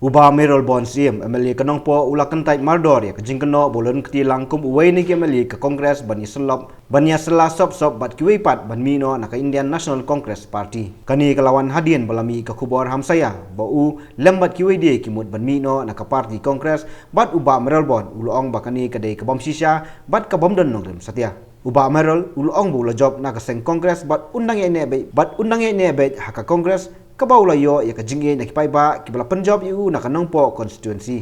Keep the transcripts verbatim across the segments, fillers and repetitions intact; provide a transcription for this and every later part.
U Bah Mayralborn Syiem, M L A ka Nongpoh, u la kyntait mardor ïa ka jingkynnoh ba u la kti lang kum uwei na ki M L A ka Congress ban ïasyllok, ban ïasylla sop sop bad kiwei pat ban mih noh na ka Indian National Congress Party. Kane ka la wan hadien ba la mih ka khubor hamsaïa ba u lem bad kiwei de ki mut ban mih noh na ka party Congress, bad u Bah Mayralborn u la ong ba kane ka dei ka bym shisha bad ka bym don nongrim satia. U Bah Mayralborn u la ong ba u la jop na ka seng Congress bad un nang ïaineh beit, bad un nang ïaineh beit ha ka Congress, kaba u la ïoh ïa ka jingïeit na ki paidbah kiba la pynjop ïa u na ka Nongpoh constituency.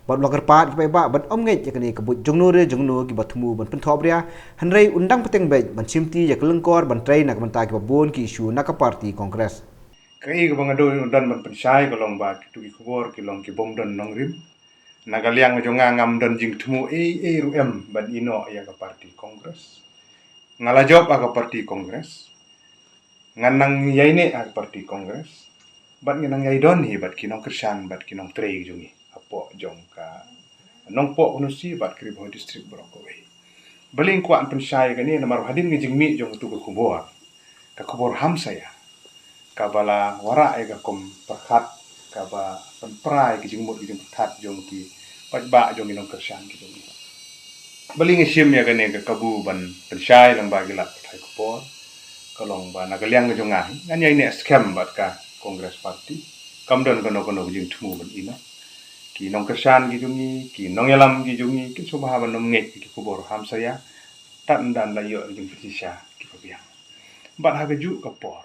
Bad u la kyrpad ki paidbah ban ym ngeit ïa kane ka buit jongno re jongno kiba thmu ban pynthohbria, hynrei un dang bteng beit ban shimti ïa ka lyngkor ban trei na ka bynta kiba bun ki issue na ka party Congress. Kaei kaba nga don, don ban pynshai ka long ba kito ki khubor ki long ki bym don nongrim. Na ka liang jong nga ngam don jingthmu ei ei ruh em ban ïehnoh ïa ka party Congress. Nga la jop ha ka party Congress. Ngan nang ïaineh ha ka party Congress. Bad ngan nang ïaidon hi bad ki nongkyrshan bad ki nongtrei jong ngi hapoh jong ka Nongpoh constituency bad ka Ri Bhoi District baroh kawei. Balei nga kwah pynshai kane, namar hadien ka jingmih jong katu ka khubor, ka khubor hamsaïa, kaba la wanrah ïa ka kum pyrkhat kaba pynpra ïa ka jingmut ka jingpyrkhat jong ki paidbah jong ki nongkyrshan ki jong ngi. Balei nga shim ïa kane ka kabu ban pynshai lyngba ki lad pathai khubor, ka long ba na ka liang ka jong nga hi, ngan ïaineh skhem bad ka Congress Party. Kam don kano kano ka jingthmu ban ïehnoh. Ki nongkyrshan ki jong ngi, ki nongïalam ki jong ngi, kin sngewbha ban ym ngeit ïa ki khubor hamsaïa. Tad ynda la ïoh ïa ki jingpynshisha kiba biang. Bad ha kajuh ka por,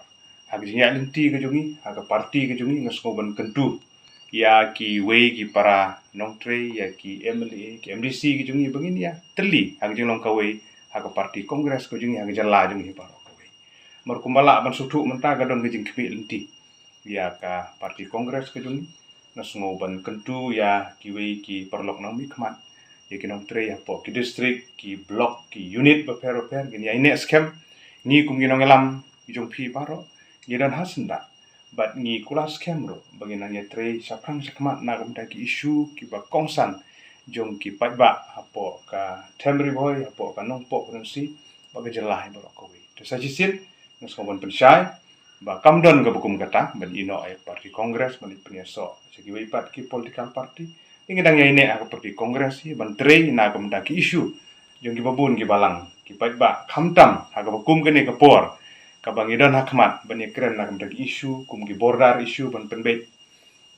ha ka jingïaid lynti ka jong ngi, ha ka party ka jong ngi, nga sngew ban kyntu ïa kiwei ki para nongtrei, ïa ki M L A, ki M D C ki jong ngi ba ngin ïa tylli ha ka jinglong kawei ha ka party Congress ka jong ngi, ha ka jylla jong ngi baroh kawei. Namar kumba lah ban sngewthuh mynta ka don ka jingkhmih lynti ïa ka party Congress ka jong ngi. Nga sngew ban kyntu ïa kiwei ki paralok nongmihkhmat, ïa ki nongtrei hapoh ki district, ki block, ki unit bapher bapher, ngin ïaineh skhem. Ngi kum ki nongïalam ki jong phi baroh, ngi don ha syndah bad ngi kular skhem ruh ba ngin nang ïatrei shaphrang shakhmat na ka bynta ki issue kiba kongsan jong ki paidbah hapoh ka Them Ri Bhoi, hapoh ka Nongpoh constituency, bad ka jylla hi baroh kawei. Te sa shisien nga sngew ban pynshai ba kam don kaba kum kata ban ïehnoh ïa ka party Congress ban pynïasoh sha kiwei pat ki political party. Ngi dang ïaineh ha ka party Congress hi ban trei na ka bynta ki issue jong kiba bun kiba lang ki paidbah, khamtam ha kaba kum kane ka por kaba ngi don ha khmat ban ïakren na ka bynta ki issue kum ki border issue ban pynbeit,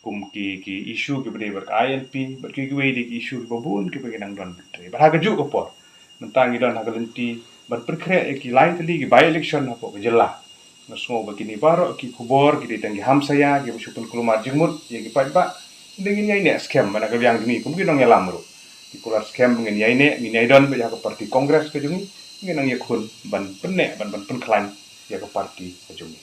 kum ki, ki issue kiba dei bad ka I L P, bad ki, kiwei de ki issue kiba bun kiba ngi dang don ban trei. Bad ha kajuh ka por, mynta ngi don ha ka lynti ban pynkhreh ïa ki lai tylli ki by election hapoh ka jylla. Nga sngew ba kine baroh ki khubor ki dei tang ki hamsaïa kiba shu pynkulmar jingmut ïa ki paidbah. Hynrei ngin ïaineh skhem, na ka liang jong ngi kum ki nongïalam ruh, ngi kular skhem ba ngin ïaineh, ngin ïaidon beit ha ka party Congress ka jong ngi, ngin nang ïakhun ban pynneh, ban, ban pynkhlaiñ ïa ka party ka jong ngi.